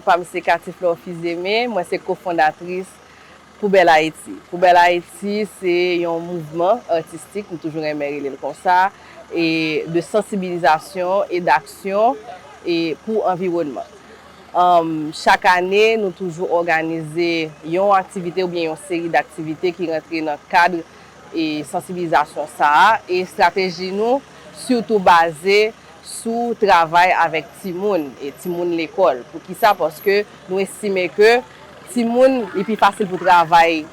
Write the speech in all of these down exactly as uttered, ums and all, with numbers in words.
Pa m se Cathy Flore Fils-Aimé, mwen se kofondatris Pou Bèl Ayiti. Pou Bèl Ayiti se yon mouvman atistik, m toujou renmen rele l konsa, e de sansibilizasyon e daksyon e pou anviwònman. Anm, chak ane, nou toujou òganize yon aktivite oubyen yon seri daktivite ki rantre nan kad e sansibilizasyon sa a. E estrateji nou sitou baze sou travay avèk timoun e timoun lekòl. Poukisa? Paske nou estime ke timoun, li pi fasil pou travay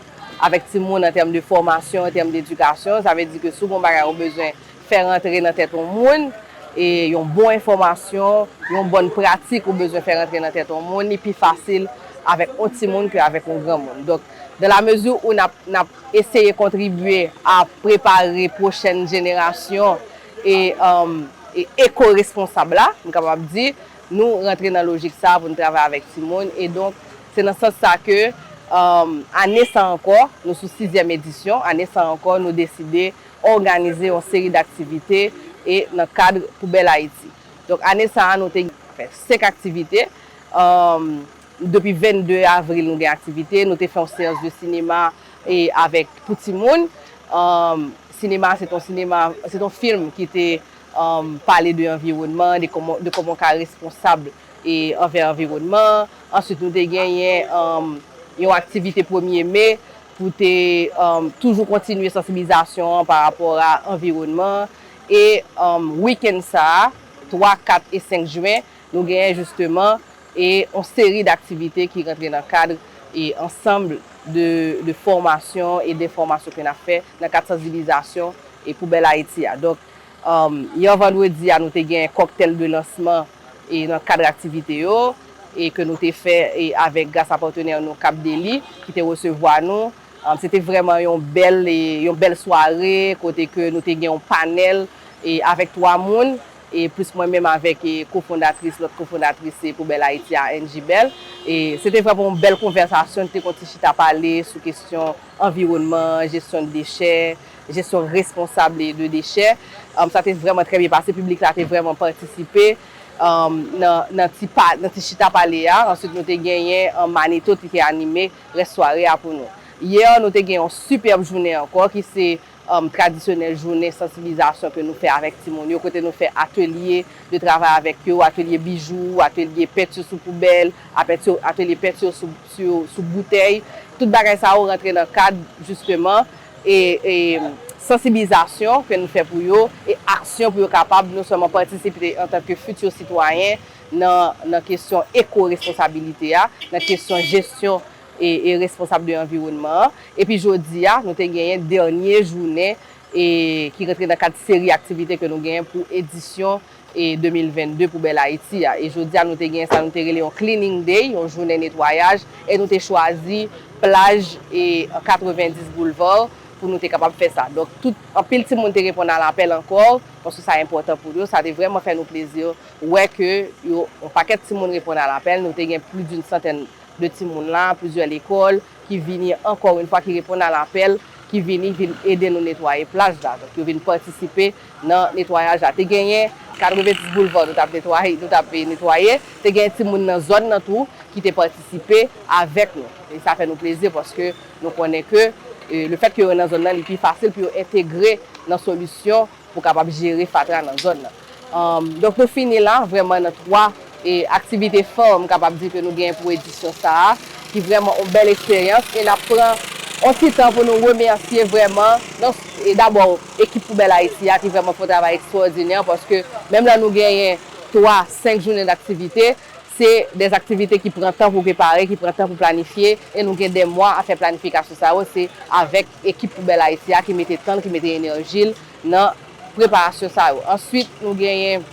avèk timoun an tèm de fòmasyon, an tèm de edikasyon. Sa vle di ke si w gen yon bagay ou bezwen fè rantre nan tèt yon moun, e yon bon enfòmasyon, yon bòn pratik ou bezwen fè rantre nan tèt yon moun, li pi fasil avèk yon timoun ke avèk yon granmoun. Donk, dans la mesure où n ap, n ap eseye kontribye a prepare pwochèn jenerasyon e, um, e eko-responsab la, m kapab di, nou rantre nan lojik sa a pou n travay avèk timoun. E donk, se nan sans sa ke, um, ane sa ankò, nou sou sizyèm edisyon, ane sa ankò, nou deside òganize yon seri daktivite e nan kad Pou Bèl Ayiti. Donk, ane sa a, nou te fè senk aktivite. Anm, depi vennde avril, nou gen aktivite. Nou te fè yon seyans de sinema e avèk pou timoun. Anm, sinema, se t on sinema, se t on fim ki te, anm, pale de anviwònman, de kòman, de kòman w ka responsab e anvè anviwònman. Answit, nou te genyen, anm, yon aktivite premye me pou te, anm, toujou kontinye sansibilizasyon an pa rapò a anviwònman. E, anm, wikenn sa a, twa, kat e senk jen, nou genyen jisteman e yon seri daktivite ki rantre nan kad e ansanm de, de fòmasyon e de enfòmasyon ke n ap fè nan kad sansibilizasyon e Pou Bèl Ayiti a. Donk, um, yè vandredi a, nou te gen kòktèl de lansman e nan kad aktivite yo, e ke nou te fè e avèk, gras a patnè nou, Cap Deli, ki te resevwa nou. Um, se te vrèman yon bèl, e, yon bèl sware, kote ke nou te gen yon panèl e avèk twa moun, e plis mwen menm avèk, e, kofondatris, lòt kofondatris, e, Pou Bèl Ayiti a, Angie Bell. E se te vrèman yon bèl konvèsasyon, nou te konn ti chita pale sou kesyon anviwònman, jesyon de dechè, jesyon responsab de dechè. Um, sa te vrèman trè byen pase, piblik la te vrèman patisipe, um, nan, nan ti pa, nan ti chita pale a. Answit, nou te genyen, um, Manito ki te anime rès sware a pou nou. Yè, nou te gen yon sipèb jounen ankò, ki se, um, tradisyonèl jounen sansibilizasyon ke nou fè avèk timoun yo, kote nou fè atelye de travay avèk yo, atelye bijou, atelye penti sou poubèl, apèti-, atelye penti sou, sou, sou boutèy. Tout bagay sa yo rantre nan kad, jisteman, e, e sansibilizasyon ke nou fè pou yo, e aksyon pou yo kapab non sèlman patisipe antanke fiti sitwayen nan, nan kesyon eko-responsabilite a, nan kesyon jesyon e, e responsab de anviwònman an. Epi jodi a, nou te genyen dènye jounen e ki rantre nan kad seri aktivite ke nou genyen pou edisyon e de mil vennde Pou Bèl Ayiti a. E jodi a, nou te genyen sa nou te rele yon cleaning day, yon jounen netwayaj, e nou te chwazi plaj e katrevenndis Boulevard pou nou te kapab fè sa. Donk, tout, anpil timoun te reponn a lapèl ankò, paske sa enpòtan pou yo. Sa te vrèman fè nou plezi wè ke yo, yon pakèt timoun reponn a lapèl. Nou te gen plis d'une santèn de timoun la, plizyè lekòl ki vini, ankò yon fwa, ki reponn a lapèl, ki vini, vin ede nou netwaye plaj la. Donk, yo vin patisipe nan netwayaj la. Te genyen katrevenndis Boulevard nou t ap netwaye, nou t ap netwaye. Te genyen timoun nan zòn nan tou ki te patisipe avèk nou. E sa fè nou plezi paske nou konnen ke, e, lefètke yo nan zòn nan, li pi fasil pou yo entegre nan solisyon pou kapab jere fatra nan zòn nan. Anm, donk, nou fini la, vrèman, nan twa, e, aktivite fò, m kapab di, ke nou genyen pou edisyon sa a, ki vrèman yon bèl eksperyans, e n ap pran yon ti tan pou nou remèsye vrèman, non, e dabò, ekip Pou Bèl Ayiti a, ki vrèman fè yon travay ekstwòdinè, paske menm lè nou genyen twa, senk jounen daktivite, se de aktivite ki pran tan pou prepare, ki pran tan pou planifye, e nou gen de mwa a fè planifikasyon sa yo, se avèk ekip Pou Bèl Ayiti a ki mete tan l, ki mete enèji l nan preparasyon sa yo. Answit, nou genyen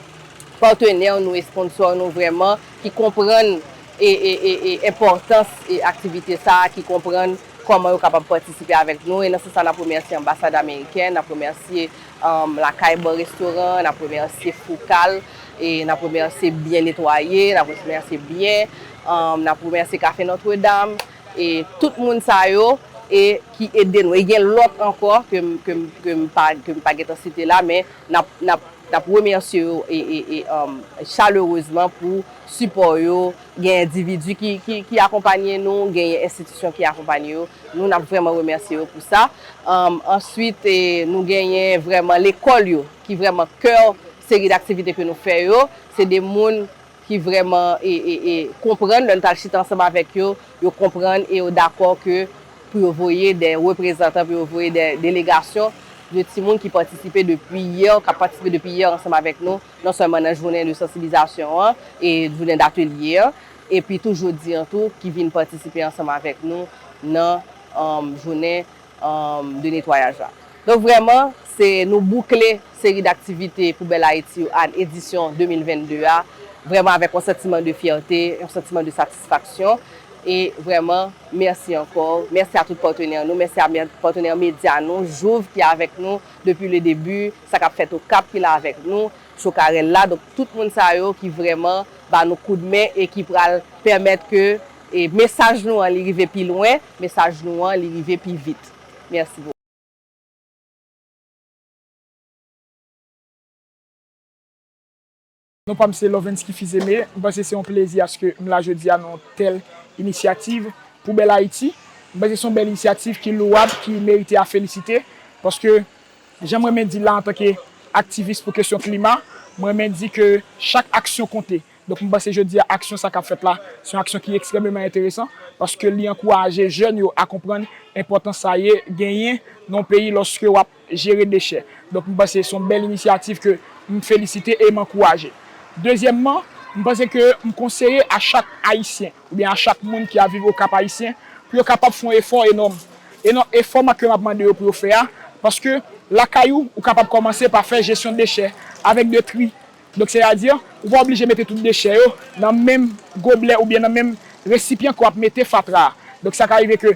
patnè nou e sponsò nou vrèman ki konprann e, e, e, e enpòtans e aktivite sa a, ki konprann kòman yo kapab patisipe avèk nou. E nan sans sa, n ap remèsye anbasad ameriken, n ap remèsye, um, Lakay Bar Restoran, n ap remèsye Fokal, e n ap remèsye Byen Netwaye, n ap remèsye Byen, um, n ap remèsye Kafe Notre Dame, e tout moun sa yo, e ki ede nou. E gen lòt ankò ke m, ke m, ke m pa, ke m pa gentan site la, men n ap, n ap N ap remèsye yo e, e, e, um, chalerezman pou sipò yo. Gen endividi ki, ki, ki akonpanye nou, gen enstitisyon ki akonpanye yo. Nou, n ap vrèman remèsye yo pou sa. Um, answit, e, nou genyen vrèman lekòl yo, ki vrèman kè seri d aktivite ke nou fè yo. Se de moun ki vrèman e, e, e, konprann, lè n t al chita ansanm avèk yo, yo konprann e yo dakò ke pou yo voye de reprezantan, pou yo voye de delegasyon de timoun ki patisipe depi yè, k ap patisipe depi yè ansanm avèk nou, non sèlman nan jounen de sansibilizasyon an e jounen datelye an, epi tou jodi an tou, ki vin patisipe ansanm avèk nou nan, um, jounen, um, de netwayaj la. Donk, vrèman, se nou boukle seri d aktivite Pou Bèl Ayiti yo a edisyon de mil venn de a, vrèman avèk yon santiman de fyète, yon santiman de satisfaksyon. E vrèman, mèsi ankò. Mèsi a tout patnè nou. Mèsi a mè-, patnè medya nou, Jouv, ki avèk nou depi le debi, sa k ap fèt Okap ki la avèk nou, Chokarèl la. Donk, tout moun sa yo ki vrèman ba nou koudmen e ki pral pèmèt ke, e, mesaj nou an, li rive pi lwen, mesaj nou an, li rive pi vit. Mèsi bokou. Non pa m se Lovensky Fils-Aimé. M panse se yon plezi aske m la jodi a nan yon tèl inisyativ Pou Bèl Ayiti. M panse se yon bèl inisyativ ki lwab, ki merite a felisite, paske jan m renmen di l la antanke aktivis pou kesyon klima, m renmen di ke chak aksyon konte. Donk, m panse jodi a, aksyon sa k ap fèt la, se yon aksyon ki ekstrèmeman enteresan, paske li ankouraje jèn yo a konprann enpòtans sa ye genyen nan yon peyi lòske w ap jere dechè. Donk, m panse se yon bèl inisyativ ke m felisite e m ankouraje. Dezyèmman, m panse ke m konseye a chak Ayisyen, oubyen a chak moun ki ap viv Okap Ayisyen, pou yo kapab fè yon efò enòm. Enò-, efò ke m ap mande yo pou yo fè a, paske lakay ou, ou kapab kòmanse pa fè jesyon dechè avèk de tri. Donk, sètadi, ou pa oblije mete tout dechè yo nan menm goblè oubyen nan menm resipyan ke w ap mete fatra a. Donk, sa ka rive ke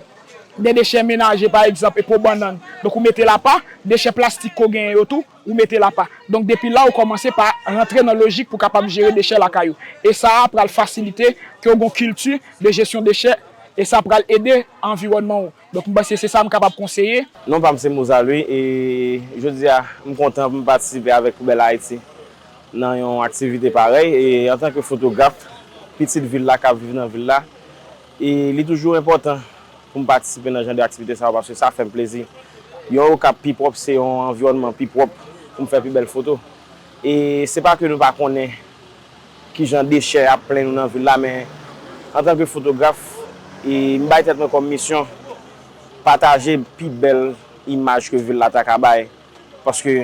de dechè menaje, pa egzanp, e po bannann. Donk, ou mete l apa, dechè plastik ke w genyen yo tou, ou mete l apa. Donk, depi la, ou kòmanse pa rantre nan lojik pou w kapab jere dechè lakay ou. E sa a pral fasilite ke w gen yon kilti de jesyon dechè, e sa pral ede anviwònman ou. Donk, m panse se sa m kapab konseye. Non pa m se Moza Louis, e jodi a, m kontan pou m patisipe avèk Pou Bèl Ayiti nan yon aktivite parèy. E antanke fotograf, pitit vil la k ap viv nan vil la, e li toujou enpòtan pou m patisipe nan jan de aktivite sa yo, paske sa fè m plezi. Yon Okap pi pwòp, se yon anviwònman pi pwòp pou m fè pi bèl foto. E se pa ke nou pa konnen kijan dechè ap plen nou nan vil la, men antanke fotograf, e m bay tèt mwen kòm misyon pataje pi bèl imaj ke vil la ta ka bay, paske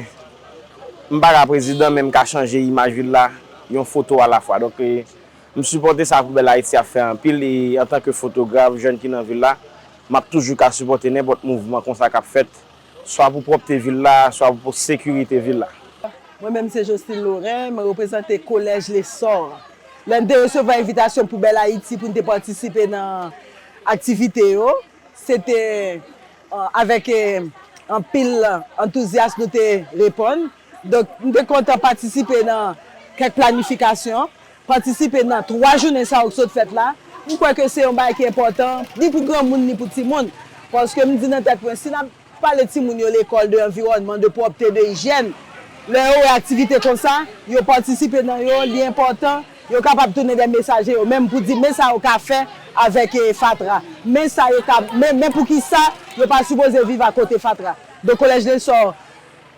m pa ka prezidan, men m ka chanje imaj vil la yon foto alafwa. Donk, e, m sipòte sa Pou Bèl Ayiti ap fè anpil, e antanke fotograf, jèn ki nan vil la, m ap toujou ka sipòte nenpòt mouvman konsa k ap fèt, swa pou pwòpte vil la, swa pou sekirite vil la. Mwen menm se Jocelyne Laurent, mwen reprezante Collège L'Essor. Lè n te resevwa envitasyon Pou Bèl Ayiti pou n te patisipe nan aktivite yo, se te, eh, avèk, eh, anpil antouzyas nou te reponn. Donk, m te kontan patisipe nan kèk planifikasyon, patisipe nan twa jounen sa yo k sot fèt la. M kwè ke se yon bagay ki enpòtan, ni pou granmoun, ni pou timoun. Paske m di nan tèt mwen, si n ap pale timoun yo lekòl de anviwònman, de pwòpte, de ijyèn, lè yo wè aktivite konsa, yo patisipe nan yo, li enpòtan, yo kapab tounen dè mesaje yo menm pou di men sa yo ka fè avèk, eh, fatra. Men sa yo ka, men, men poukisa yo pa sipoze viv akote fatra. Donk, Collège L'Essor,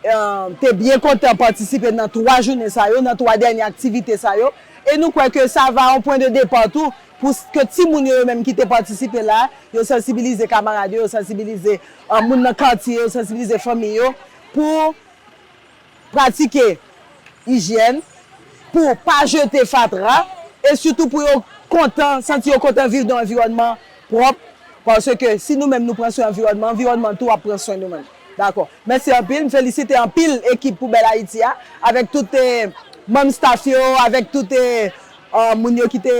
eh, te byen kontan patisipe nan twa jounen sa yo, nan twa dènye aktivite sa yo. E nou kwè ke sa va yon pwen de depa tou pou s-, ke timoun yo, yo menm ki te patisipe la, yo sansibilize kamarad yo, yo sansibilize, eh, moun nan katye yo, sansibilize fanmi yo pou pratike ijyèn, pou pa jete fatra, e sitou pou yo kontan, santi yo kontan viv nan yon anviwònman pwòp, paske si nou menm nou pran swen anviwònman, anviwònman tou ap pran swen nou menm. Dakò. Mèsi anpil. M felisite anpil ekip Pou Bèl Ayiti a, avèk tout, eh, manm staff yo, avèk tout, eh, eh, moun yo ki te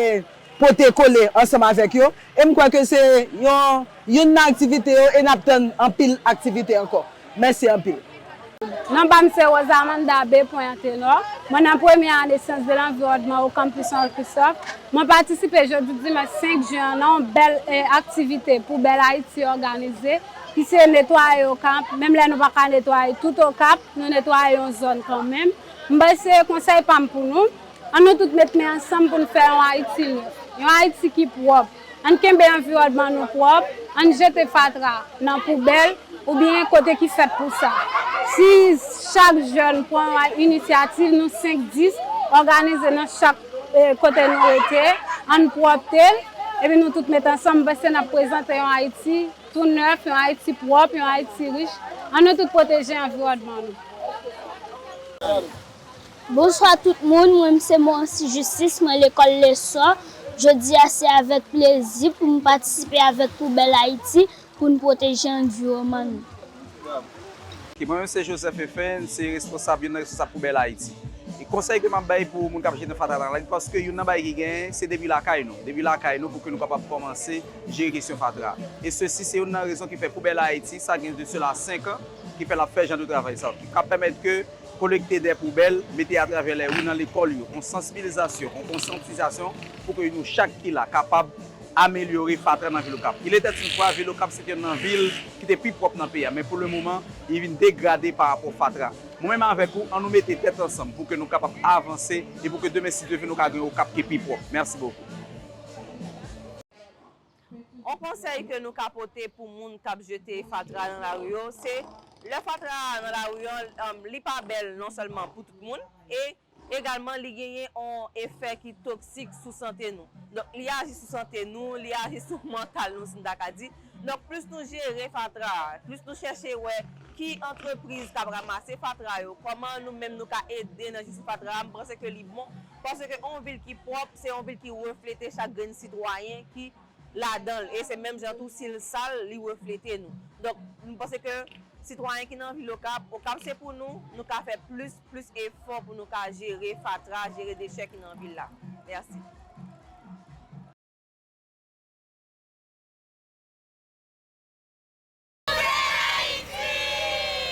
pote kole ansanm avèk yo. E m kwè ke se yon, youn nan aktivite yo, e n ap tann anpil aktivite ankò. Mèsi anpil. Non pa m se Rosamanda B. Antenor. Mwen nan premyè ane Syans de Lanviwònman o Kanpis Henri Christophe. Mwen patisipe jodi dimanch senk jen an nan yon bèl, eh, aktivite Pou Bèl Ayiti òganize, ki se netwaye Okap. Menm lè nou pa ka netwaye tout Okap, nou netwaye yon zòn kanmenm. M bay se konsèy pa m pou nou. Ann nou tout met men ansanm pou n fè yon Ayiti nèf, yon Ayiti ki pwòp. Ann kenbe anviwònman nou pwòp, ann jete fatra nan poubèl oubyen kote ki fèt pou sa. Si chak jèn pran yon inisyativ, nou senk, dis, òganize nan chak, eh, kote nou rete, ann pwòpte l, epi nou tout met ansanm, m panse n ap prezante yon Ayiti tou nèf, yon Ayiti pwòp, yon Ayiti rich. Ann nou tout pwoteje anviwònman nou. Bonswa tout moun, mwen se Morancy Justice, mwen lekòl Lesò. Jodi a se avèk plezi pou m patisipe avèk Poubèl Ayiti pou n pwoteje anviwònman nou. Ok, mwen menm se Joseph Efen, se responsab, youn nan responsab Poubèl Ayiti. E konsèy ke m ap bay pou moun k ap jete fatra nan lari, paske youn nan bagay ki genyen, se depi lakay nou. Depi lakay nou pou ke nou kapab kòmanse jere kesyon fatra. E sesi se youn nan rezon ki fè Poubèl Ayiti, sa gen de sela senk an, ki fè l ap fè jan de travay sa, ki ka pèmèt ke kolekte dè poubèl, mete atravè lè ri nan lekòl yo, yon sansibilizasyon, yon konsyantizasyon pou ke nou chak ki la kapab amelyore fatra nan vil Okap. Il était une fois, vil Okap se te youn nan vil ki te pi pwòp nan peyi a, men pou le moman, li vin degrade pa rapò fatra. Mwen menm avèk ou, ann nou mete tèt ansanm pou ke nou kapab avanse e pou ke demen, si Dye vle, nou ka gen yon Okap ki pi pwòp. Mèsi bokou. On konsèy ke nou ka pote pou moun k ap jete fatra nan lari yo, se lè fatra a nan lari an, um, li pa bèl non sèlman pou tout moun, e egalman li genyen on efè ki toksik sou sante nou. Donk, li aji sou sante nou, li aji sou mantal nou, si n ta ka di. Donk, plis nou jere fatra a, plis nou chèche wè ki antrepriz k ap ranmase fatra yo, kòman nou menm nou ka ede nan jere fatra a, m panse ke li bon, paske on vil ki pwòp, se on vil ki reflete chak grenn sitwayen ki ladan l. E se menm jan tou, si l sal, li reflete nou. Donk, m panse ke sitwayen ki nan vil Okap, Okap se pou nou, nou ka fè plis, plis efò pou nou ka jere fatra, jere dechè ki nan vil la. Mèsi.